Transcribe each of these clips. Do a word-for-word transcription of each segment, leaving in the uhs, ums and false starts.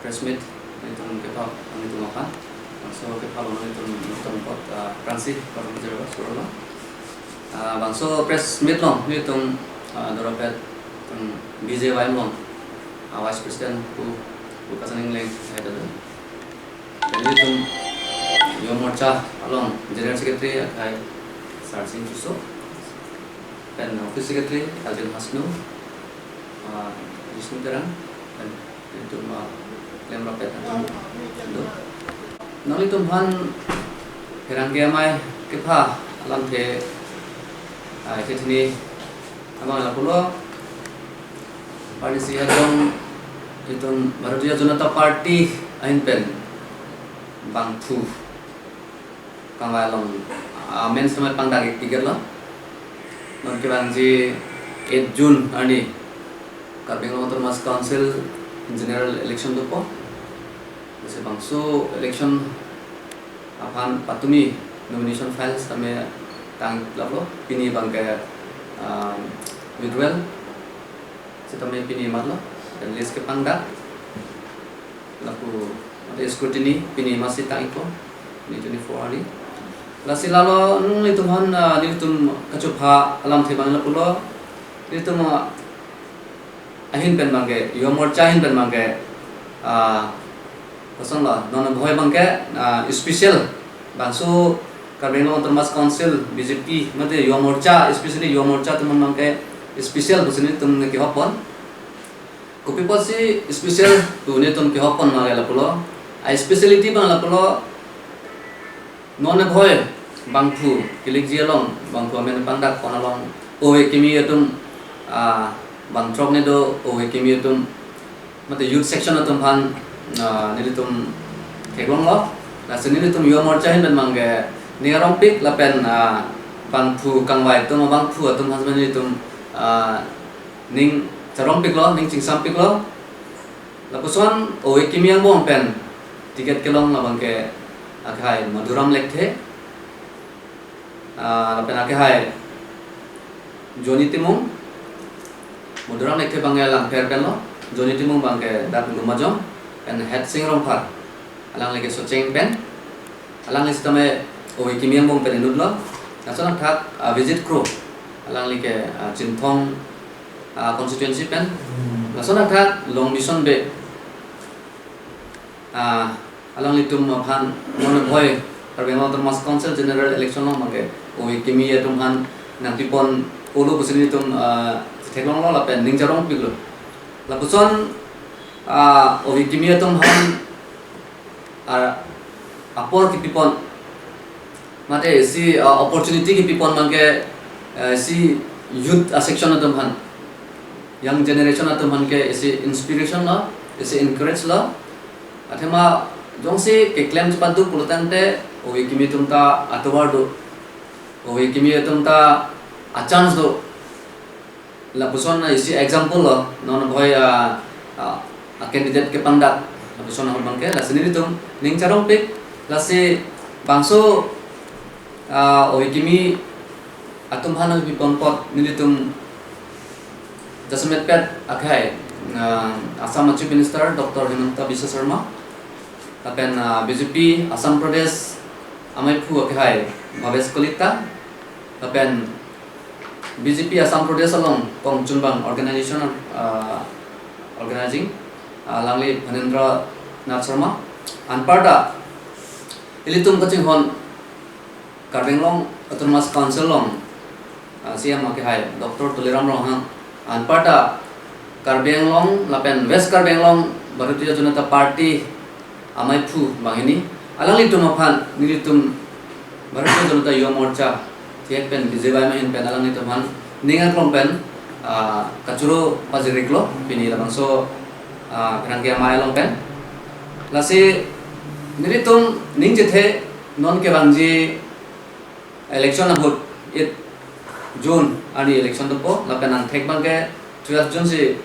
Press meet nelitum kepha, nelitum aphan. Bangso kepha along nelitum, nelitum apot, ah, aphrangsi kardom pajirlo, surlo. Ah, bangso press meet along nelitum, ah, Dorapet, um, B J Y M along, ah, Vice President pu, pu Kasan Engleng hai ta do. Nelitum Yuva Morcha along General Secretary akhai Sarsing Tisso, pen Office Secretary Alvin Hasnu, ah, Vishnu Terang, pen nelitum, ah, klemrapet atum do. Nanglitum aphan pherangke amei kepha alamthe, ah, kethini abang lapulo. Party si adong itum Bharatiya Janata Party ahin pen bangphu kangvai along, ah, amen samai pangdak ik ticket lo. Non kevangji eight June arni Karbi Anglong Autonomous Council General Election dopo. Lasi bangso election aphan patumi nomination files tame tang laplo, pini abangke, ah, withdrawal sitame pini matlo, dan list kepangdak. Lapu mate scrutiny pini masi tang ikpo, pini twenty-four arni. Lasi lalo, mm, nelitum aphan, ah, nelitum kachupha alamthe abang lapulo, nelitum, ah, ahin pen abangke, Yuva Morcha ahin pen abangke, ah, kosonlo, non abhoi abangke, ah, special bangso Karbi Anglong Autonomous Council, B J P, mate Yuva Morcha, especially Yuva Morcha atum abangke special pusi nelitum kehokpon. Kopi apotsi special pu nelitum kehokpon ma lapulo, a speciality abang lapulo, non abhoi bangphu kilikji along, bangphu amen pangdak pon along, ove kimi atum, ah, bangthrok ni do, ove kimi atum, mate youth section atum aphan, ah, nelitum theklonglo. Lasi nelitum Yuva Morcha ahin pen abangke ning arongpik lapen, ah, bangphu kangvai atum, bangphu atum aphan nelitum, ah, ning charongpiklo, ning chingsampiklo. Lapuson ove kimi angbong pen ticket kelong abangke akhai Madhuram Lekthe, ah, lapen akhai Johnny Timung. Madhuram Lekthe abangke Langpher pen lo, Johnny Timung abangke dak Lumajong, pen Hetsing Rongphar, alangli ke Socheng pen, alangli sitame ove kimi angbong pen inutlo. Lason athak, ah, Abhijit Kro, alangli ke, ah, Chinthong, ah, constituency pen. Lason athak Longbison Bey, ah, alanglitum aphan non abhoi Karbi Anglong Autonomous Council General Election along abangke ove kimi atum aphan nangpipon olo pusi nelitum, ah, theklonglo lapen ning charongpiklo. Lapuson, ah, ove kimi atum aphan, ah, apor kipipon, mate isi, ah, opportunity kipipon abangke, ah, isi youth, ah, section atum aphan, young generation atum aphan ke isi inspiration lo, isi encourage lo. Athema jongsi keklem chepaduk pulotangte ove kimi atum ta atovar do, ove kimi atum ta a chance do. Lapuson isi example lo, non abhoi, ah, ah, a candidate kepangdak, lapuson ahut abangke, lasi nelitum ning charongpik, lasi bangso, ah, ove kimi atum aphan nangpipon apot nelitum jasemetpet akhai, ah, Assam Chief Minister Doctor Himanta Biswa Sarma, lapen, ah, B J P Assam Pradesh ameiphu akhai Bhabesh Kalita, lapen B J P Assam Pradesh along kongchunbang organization, ah, organizing, ah, alangli Phanindra Nath Sharma, anparta ilitum kachinghon Karbi Anglong Autonomous Council along, ah, C E M akhai Doctor Tuliram Ronghang, anparta Karbi Anglong lapen West Karbi Anglong Bharatiya Janata Party ameiphu banghini, alanglitum aphan nelitum Bharatiya Janata Yuva Morcha, thek pen B J Y M ahin pen alanglitum aphan ning aklong pen, ah, kachoro pajir iklo, pini labangso, ah, pherangke amei along pen. Lasi nelitum ning chethe, non kevangji election ahut, eight June arni election dopo, lapen angthek abangke twelve June si,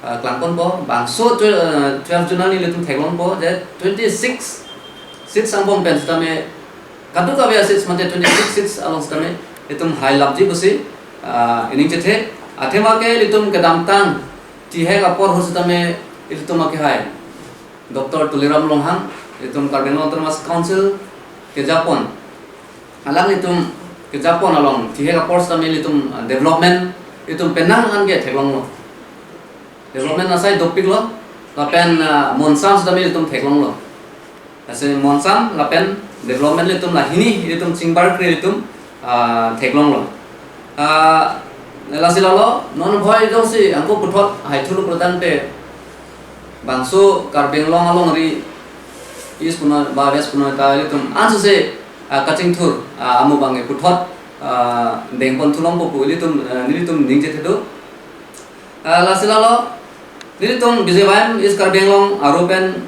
ah, klangponpo, bangso twe-, ah, twelve June arni ilitum theklongpo, je twenty-six seats angbong pen sitame, kadokave a seats mate twenty-six seats along sitame itum hailapji pusi, ah, ining chethe, athema ke ilitum kedamtang tihek apor ahut sitame Ilitum akehai Doctor Tuliram Ronghang, ilitum Karbi Anglong Autonomous Council kejapon, alanglitum kejapon along thihek apor sitame ilitum, ah, development ilitum penang an ke theklonglo. Development asai dopiklo, lapen, ah, monsam sitame ilitum theklonglo. Lasi monsam lapen development ilitum lahini ilitum chingbarkri ilitum, ah, theklonglo. Ah, lasi lalo, non bhoi jongsi angko puthot haithulo pulotangte bangso Karbi Anglong alongri East punon ba West punon ta ilitum ansose, ah, kachingthur, ah, amu bangke puthot, ah, dengpon thulongpo pu ilitum, ah, nelitum ning chethe do. Ah, lasi lalo, nelitum B J Y M East Karbi Anglong aru pen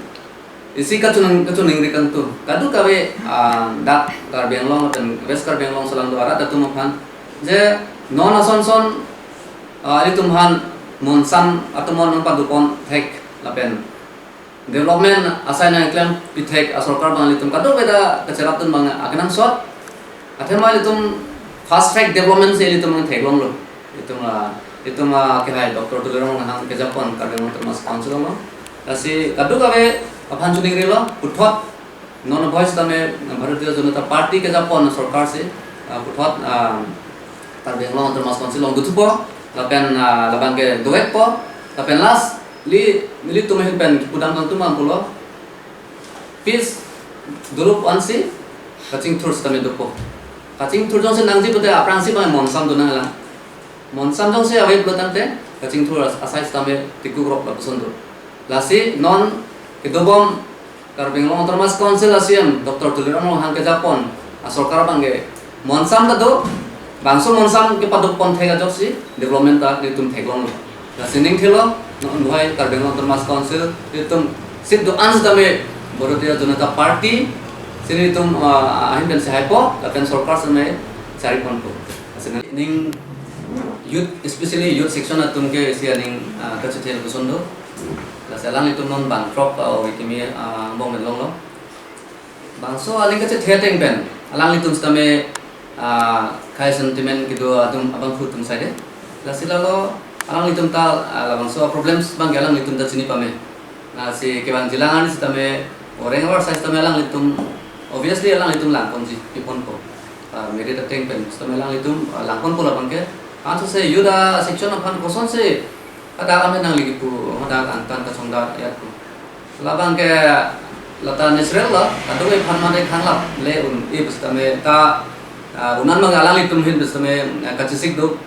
isi kachiningri, kachiningri kangtung. Kadokave, ah, dak Karbi Anglong lapen West Karbi Anglong aso alang do arat atum aphan. Je non ason son, ah, ilitum aphan monsam atum non padopon thek lapen development asai nangklem pithek asorkar abang ilitum kadokave ta kacherapdun abang akenangsot. Athema ilitum fast track development si ilitum nangtheklonglo. Ilitum, ah, ilitum, ah, akehai Doctor Tuliram Ronghang kejapon Karbi Anglong Autonomous Council along. Lasi kadokave aphan chiningrilo, puthot non bhoi sitame Bharatiya Janata Party kejapon sorkar si, ah, puthot, ah, Karbi Anglong Autonomous Council along dothupo, lapen, ah, labangke dovekpo, lapen last li, nelitum ahin pen kipudam kangtung abang pulo, peace dolo pu ansi kachingthur sitame dopo. Kachingthur jongsi nangji pute aphrangsi abang monsam donanglang. Monsam jongsi ave pulotangte kachingthur as-, asai sitame tikukrok lapuson do. Lasi non kedobom Karbi Anglong Autonomous Council a C E M Doctor Tuliram Ronghang kejapon asorkar abangke monsam ta do, bangso monsam kepadopon thek ajoksi development ta nelitum theklonglo. Lasi ning thelo, non bhoi Karbi Anglong Autonomous Council nelitum seat do-an sitame Bharatiya Janata Party si nelitum, ah, ahin pensi haipo, lapen sorkar sitame chariponpo. Lasi ning youth, especially youth section atum ke isi aning, ah, kachethe lapuson do. Lasi alanglitum non bangthrok, ah, ove kimi, ah, angbong pen longlo. Bangso aling kachethe ateng pen alanglitum sitame, ah, khei sentiment kedo atum abangphu atum saide. Lasi lalo alanglitum ta, ah, labangso problems abangke alanglitum ta chini pame. Lasi kevang jilang ani sitame orang awar sai sitame alanglitum, obviously alanglitum langponji, piponpo. Ah, merit ateng pen sitame alanglitum, ah, langponpo labangke. Ansose youth a-section aphan kosonsi hadak amen nangli kipu, hadak angtan kachongdak yat pu. Labangke lata natural lo, kadokave aphan mate khanglap le un-e pu sitame ta, ah, un-an abang alanglitum ahin pu sitame, ah, kachesik do.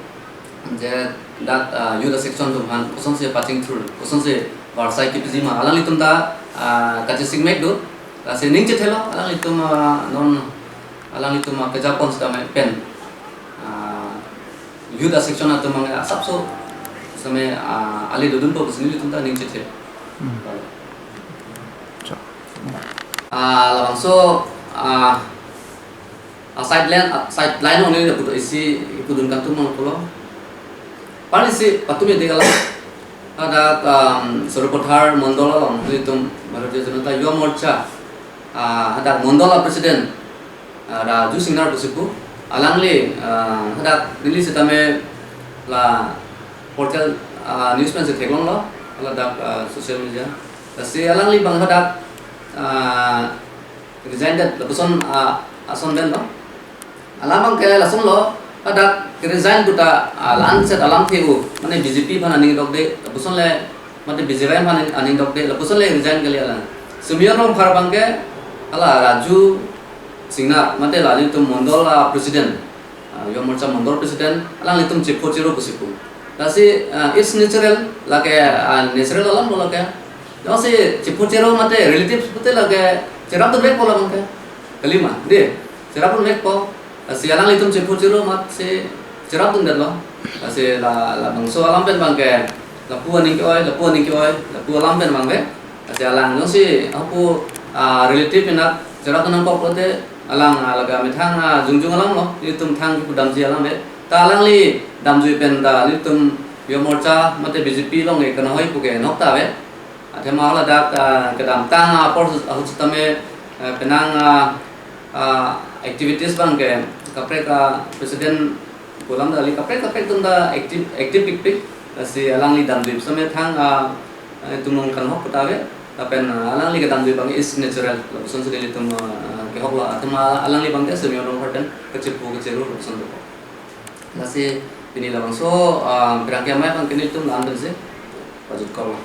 Je dak, ah, youth a-section atum aphan kosonsi pachingthur, kosonsi varsai kipiji ma alanglitum ta, ah, kachesik mek do. Lasi ning chethelo alanglitum, ah, non alanglitum, ah, kejapon sitame pen, ah, youth a-section atum abang asapso sitame, ah, ale dodunpo pusi nelitum ta ning chethe. Hmm. Cha. Ah, labangso, ah, ah, sideline, ah, sideline only le puto isi pudun kangtung abang pulo. Pali si patumi de kala. Hadak, um, Sarupathar Mondol along nelitum Bharatiya Janata Yuva Morcha, ah, hadak Mondol a-president, ah, Raju Singnar pusi pu, alangli, ah, hadak neli sitame la portal, ah, news pen si theklonglo, ladak, ah, social media. Lasi alangli abang hadak, ah, resign det lapuson, ah, ason detlo. Alam abangke lasonlo, hadak resign puta, ah, la-anset alamthe pu, mane B J P aphan aning dokde, lapuson le mate B J Y aphan aning dokde, lapuson le resign kali alang. Sumyon Rongphar abangke hala Raju Singnar, mate la nelitum Mondol a-president, ah, Yuva Morcha Mondol president, alanglitum chepho chero pusi pu. Lasi, ah, it's natural, lake, ah, natural alam lo lake. Jongsi chepho chero mate relatives pute lake cherapdun vekpo labangke. Kalima, de, cherapdun vekpo. Lasi alanglitum chepho chero amatsi cherapdun detlo. Lasi la, labangso alam pen abangke lapu aning ke-oi, lapu aning ke-oi, lapu alam pen abangke. Lasi alang jongsi hapu, ah, relative pen cherapdun nangkok pulote alang, ah, laga methang, ah, jongjong alam lo, nelitum thang kipudamji alam ve. Ta alangli damjui pen ta nelitum Yuva Morcha mate B J P along ke kanahoi pu ke nok ta ve. Athema ladak, ah, kedamtang apor ahut sitame, eh, penang, ah, ah, activities abangke kaprek, ah, president pu alam ta kali, kaprek kaprek atum ta active, active pikpik. Lasi alangli damjui sitame thang, ah, Itum nangkanghok puta ave, lapen, ah, alangli kedamtui abang is natural. Lapuson si nelitum, ah, kehoklo, athema alangli abang ke semi orang pen kachepu kacheru lapuson do. Lasi pini labangso, ah, pherangke amei abang ke nelitum la-an pensi pajutkoklo.